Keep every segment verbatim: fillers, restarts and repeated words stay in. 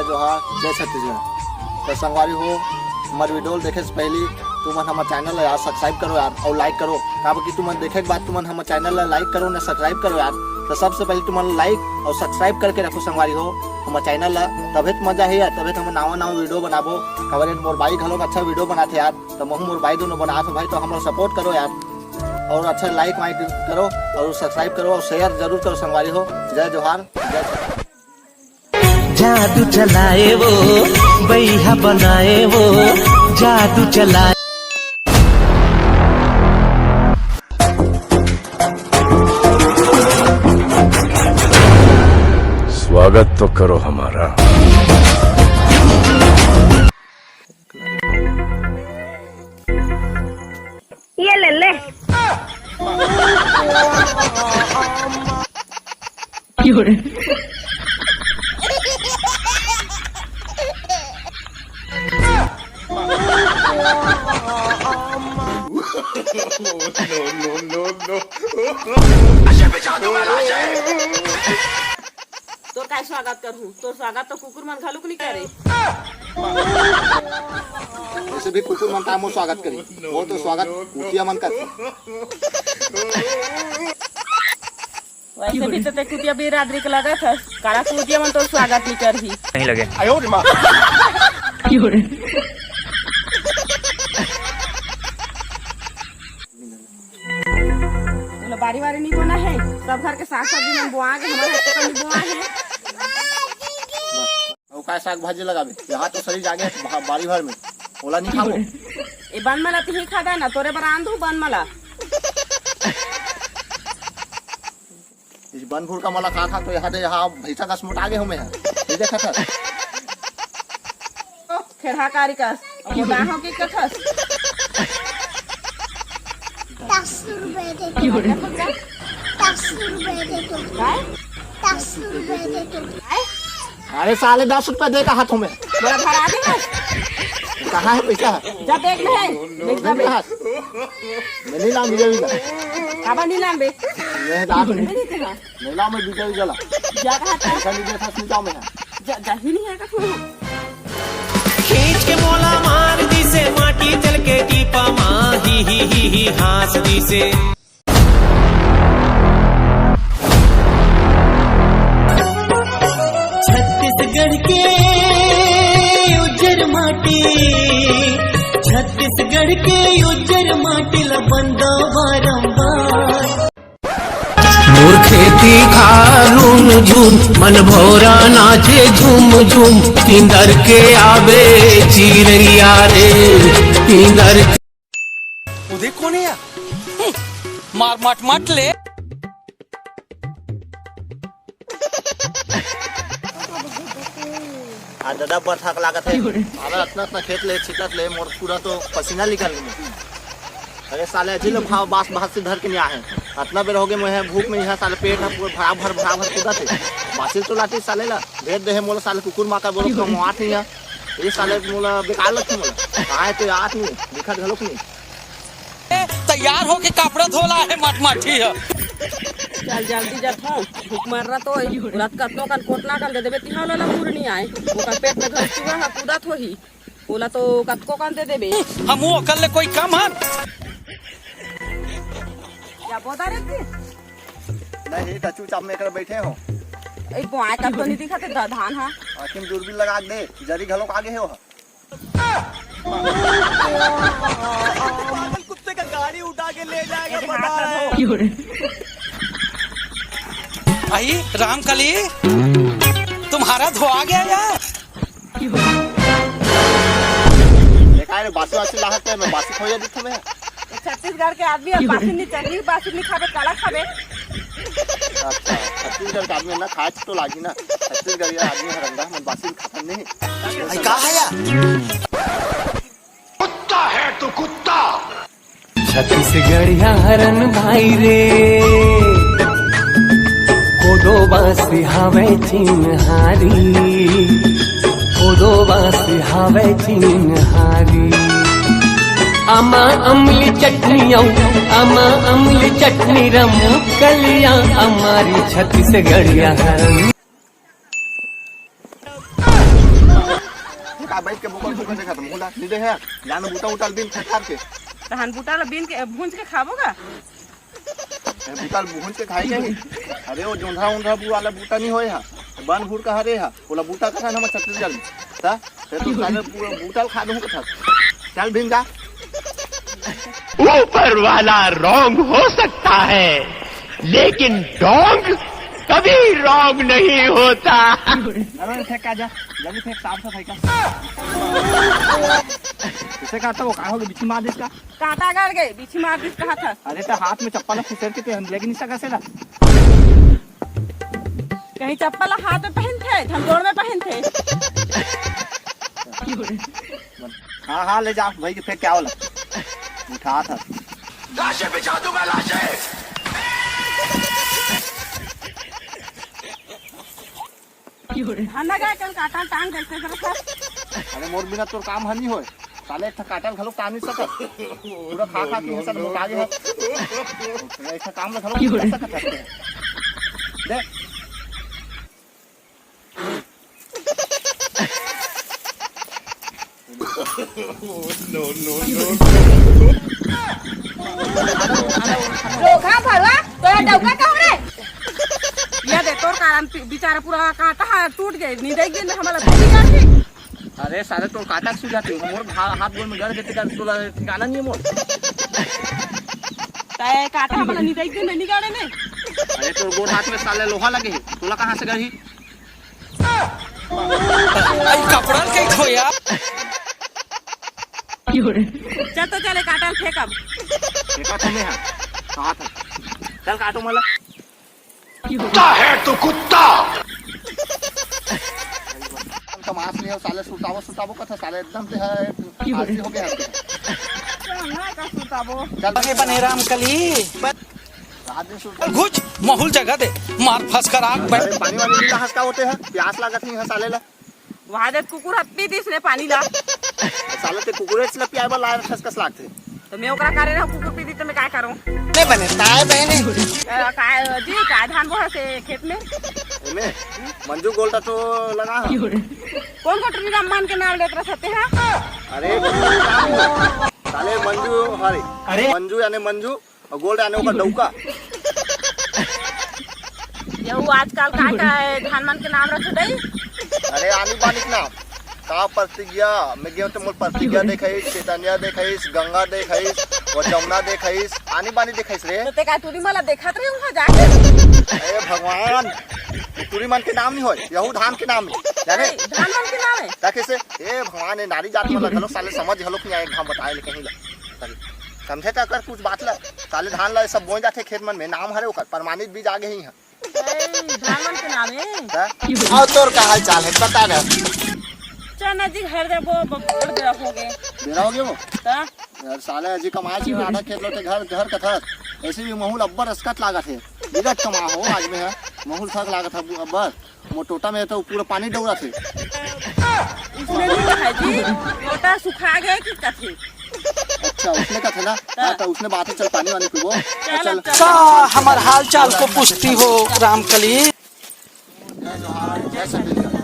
जोहार, जय छत्तीसगढ़। तो संगवारी हो, हमर video ल देखे से पहली तुमन हमर channel ला यार subscribe करो यार, और like करो। काबर कि तुमन देखे के बाद तुमन हमर channel ला like करो ना, subscribe करो यार। तो सबसे पहले तुमन like और subscribe करके रखो संगवारी हो हमर channel ला, तभे तो मजा है यार, तभे तो हम नावा नावा video बनाबो। काबर ये मोर बाई घलोक अच्छा video बनाथे यार, तो महू मोर बाई दोनों बनात हो भाई, तो हमर support करो यार, और अच्छा like वाइक करो और subscribe करो और share जरूर करो संगवारी हो। जय जोहार, जय छत्तीसगढ़। जादू चलाए वो, बैहा बनाए वो, जादू चलाए। स्वागत तो करो हमारा। ये ले ले। तोर काय स्वागत करहूं? तोर स्वागत तो कुकुर मन घलुक नी करे। वैसे भी कुकुर मन का मोर स्वागत करी, वो तो स्वागत कुतिया मन करथे। वैसे भी तो ते कुतिया बिरादरी के लगत हस, काला कुतिया मन तोर स्वागत नी करही। नहीं लगे। ओला बारी बारी नी बोना है, सब घर के साग सब्जी मन बोआ के, हमर घर के नी बोआ है। अउ काय साग भाजी लगाबे? यहाँ तो सही जागे भा-, बारी भर में। ओला नी खाबो। ए बन मला तिही खा दे ना, तोरे बर आन दू बन मला। इस बन भुरका मला खा खा तो यहाँ दे यहाँ भैंसा कस मोटा गे हूँ मैं। ये देखा था। खेड़हा कारी कस। अब मोटा हो के कथस। दस रुपए दे दो। दस रुपए दे दो। काय? दस रुपए दे दो। काय? अरे साले दस रुपए दे का हाथों में। मेरा भरा दे। कहाँ है पैसा? जा देख ले। देख जा बे। हाथ। मैं नहीं लाऊं बीजा बीजा। काबर नहीं लाऊं बे? मैं जा नहीं। नहीं लाऊं मैं बीजा बीजा ला। जा कहाँ था? पैसा नहीं देता, नहीं जाऊं मैं। जा, जा ही नहीं है का तू? खींच के मोला मार दिसे, माटी चल के टीपा मा, ही, ही, ही, ही, हाँस दिसे। छत्तीसगढ़ के उज्जर माटी, छत्तीसगढ़ के उज्जर माटी ला बंदा बारंबार। मोर खेती खार रुम झुम, मन भौरा नाचे झुम झुम, किंदर के आबे चिरैया रे, किंदर के। उदय कौन है यार? हम्म, मार मट मट ले। आज दादा बरसात लागत है। अरे अतना अतना खेत ले छिटत ले मोर पूरा तो पसीना निकल गया। अरे साले अजी लो भाव बास भात से धर के नहीं आहे। अतना बेर हो गए मैं भूख में यहाँ साले पेट है पूरा भरा भर भरा भर कूदा थे। बासिल तो लाती साले ला भेज दे है मोला साले कुकुर माका बोलो कमवात है यहाँ। ये साले मोला बेकार लगते मोला। आए तो याद नहीं दिखा घलोक नहीं। तैयार होके कपड़ा धोला है मटमटी है। चल जल्दी जात हूँ, भूख मर रहा तो रात कतनो कन कोटना कन दे देबे तिहा वाला पूर नहीं आए। ओकर पेट में घुस चुका है कूदत होही। ओला तो कतको कन दे देबे। हम वो कर ले कोई कम है। क्या बोदा रे की? नहीं, तो चुपचाप में कर बैठे हो। ए बोआए कतको नहीं दिखा ते धान हा। आखिर दूरबीन लगा दे, जरी घलो आगे हो। पागल कुत्ते का गाड़ी उठा के ले जाएगा, पता है। आई रामकली, तुम्हारा धोआ गया यार। ये काय रे, बासी वासी लाहत है, मैं बासी खोया दिखा मैं। छत्तीसगढ़ के आदमी अब बासी नहीं चली, बासी नहीं खाबे, काला खाबे। अच्छा, छत्तीसगढ़ के आदमी ना खाए तो लागी ना, छत्तीसगढ़िया आदमी हरंदा, मैं बासी खाता नहीं। भाई, का है यार? कुत्ता है तू, कुत्ता। छत्तीसगढ़िया हरन भाई रे, कोदो बासी हावे चिन्हारी, कोदो बासी हावे चिन्हारी। आमा अमली चटनी आऊ, आमा अमली चटनी रमकलिया, हमारी छत्तीसगढ़िया हरन। आ, बैठ के बोकर बोकर देखत हूँ, मुंडा, नी दे है, जानो बूटा उटा ल बीन के खार के। तहन बूटा ल बीन के, भूंज के खाबो का? ए, बूटा ल भूंज के खाए के ही। अरे, वो जोंधरा उंधरा बू वाला बूटा नी होए हा, बन भूर का हरे हा, ओला बूटा कथन हमर छत्तीसगढ़ में। ता, ते तो साले पूरा बूटा ल खा दूँ कथस। चल, बीन जा। ऊपर वाला रॉन्ग हो सकता है, लेकिन डोंग कभी रॉन्ग नहीं होता। अरे फेंक का जा, जल्दी फेंक, साफ सफाई का। इसे कहा था वो, कहाँ हो गए, बिच्छी मार दे इसका। कांटा गड़ गए, बिच्छी मार दे इसका हाथ। अरे तो हाथ में चप्पल फुसेर के ते हम लेके नहीं सका सेला। कहीं चप्पल हाथ में पहनथे, हम गोड़ में पहनथे। हाँ, हाँ, ले जा, भाई के फेंक के आओ ला। उठा था। लाशें बिछा दूंगा, लाशें। धंधा का कल काटा टांग देखते जरा सा। अरे मोर बिना तोर काम ह नी होय। साले एक ठा काटा ल घलो टांग नी सकत। पूरा खा खा के ये साले मोटा गे ह। एक ठा काम ल घलो नी कर सकत ह। दे। धोखा भला, तोरा डौका कहूं रे? या दे, तोर कारण पि-, बेचारा पूरा कांटा हा टूट गए, निदई के दिन हमला धरी जाथे। अरे साले, तोर कांटा सुझाते, मोर हा-, हाथ गोड़ में गड़ देते का, तोला ठिकाना नहीं है मोर। तय कांटा हमला निदई के दिन नहीं गाड़े ने। अरे तोर गोड़ हाथ में साले लोहा लगे है, तोला कहाँ से गड़ी? आई कपड़ा कहीं खोया। चल तो चले काटा फेंकब। फेंका तो मैं हाँ। कहाँ था? चल काटो मला। कुत्ता है तू, कुत्ता। हम तो मांस नहीं हो साले, सुतावो सुतावो का था साले, एकदम से है, फांसी हो गया। ना का सुतावो। चल बने बने राम कली। रात दिन सुतावो। घुच, माहौल जगह दे, मार फंस कर आग बन। अरे पानी वानी नीला हंस का होते हैं, प्यास लागत नहीं है साले ला। वहां दे कुकुर ह पी दिस ने पानी ला। साले ते कुकुरे ला पियाए बर लाए रखस कस लागथे। तो मैं ओकरा करे रहूं, कुकुर पी दिस तो मैं काय करूं? नहीं बने, ताए बहने। अ, काय जी, काय धान बोहा से खेत में? एमे मंजू गोल्ड तो लगा है। कौन को टुरी राम मान के नाम लेत रहते हैं? अरे, साले मंजू, अरे, अरे। मंजू यानी मंजू, अउ गोल्ड आने ओकर डौका। यहू आजकल का का है, धान मन के नाम रखे दई। अरे आनी बानी के नाम। का प्रतिज्ञा? मैं गेंव तो मोर प्रतिज्ञा देखाइस, चैतन्या देखाइस, गंगा देखाइस, अउ जमुना देखाइस, आनी बानी देखाइस रे। तो ते का टूरी मला देखत रहे उहाँ जाके? अरे भगवान, टूरी मन के नाम नहीं होय, यहू धान के नाम है, जाने? नहीं, धान मन के नाम है। का कैसे? ए भगवान, ए नारी जात मन ला घलो साले समझ घलो नहीं आए, एक घाम बताए ले कहीं ला। समझे त कर कुछ बात ला। साले धान ला सब बोए जाथे खेत मन में, नाम हरे ओकर, प्रमाणित बीज आ गे ही इहाँ। ए, धान मन के नाम है। त? अउ तोर का हाल चाल है, बता दे। चल ना जी, घर जाबो, बपोर बेरा हो गे। बेरा हो गे वो? त? यार साले अजी कमाए छे, आधा खेत लोटे घर, घर कथस। ऐसे भी माहौल अब्बर असकट लागत है। बिराट कमा हो आज में है, माहौल थक लागत है अब्बर। मोर टोटा में तो पूरा पानी डौरा थे। उसने नहीं कहा जी, टोटा सुखा गए कि कथे। अच्छा, उसने कहा था ना? हाँ। हाँ, तो उसने बात है, चल पानी वानी पीबो। चल, चल। चल। सा हमार हाल चाल को पूछती हो रामकली। जय जोहार, जय छत्तीसगढ़।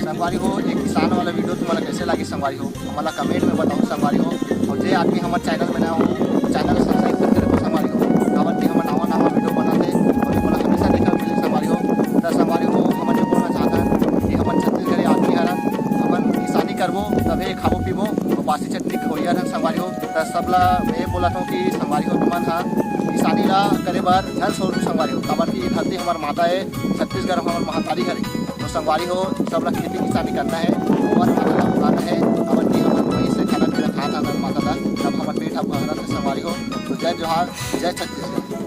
संगवारी हो, एक किसान वाला वीडियो तुम्हारा कैसे लगी संगवारी हो? हमारा कमेंट में बताओ संगवारी हो। और जे आदमी हमारे चैनल में नया हो, चैनल सब्सक्राइब करके रखो संगवारी हो। काबर कि हमर नवा नवा वीडियो बनाथे और तुम्हारा हमेशा देखने को मिले संगवारी हो। त संगवारी हो, हमन ये बोलना चाहता है कि हमन छत्तीसगढ़ी आदमी हरन, हमन किसानी करबो तभे खाबो पीबो और बासी चटनी खोइया रहन संगवारी हो। त सबला मैं ये बोलत हूँ कि संगवारी हो तुमन ह किसानी ला करे बर झन सोचू संगवारी हो, काबर कि धरती हमर माता है, छत्तीसगढ़ हमर महतारी हरे। तो संगवारी हो, सबला खेती किसानी करना है, हमर माता ला पुराना है, काबर कि हमर वही से खाना पीना खात हन माता ला, तब हमर पेट ह भरत है संगवारी हो। तो जय जोहार, जय छत्तीसगढ़।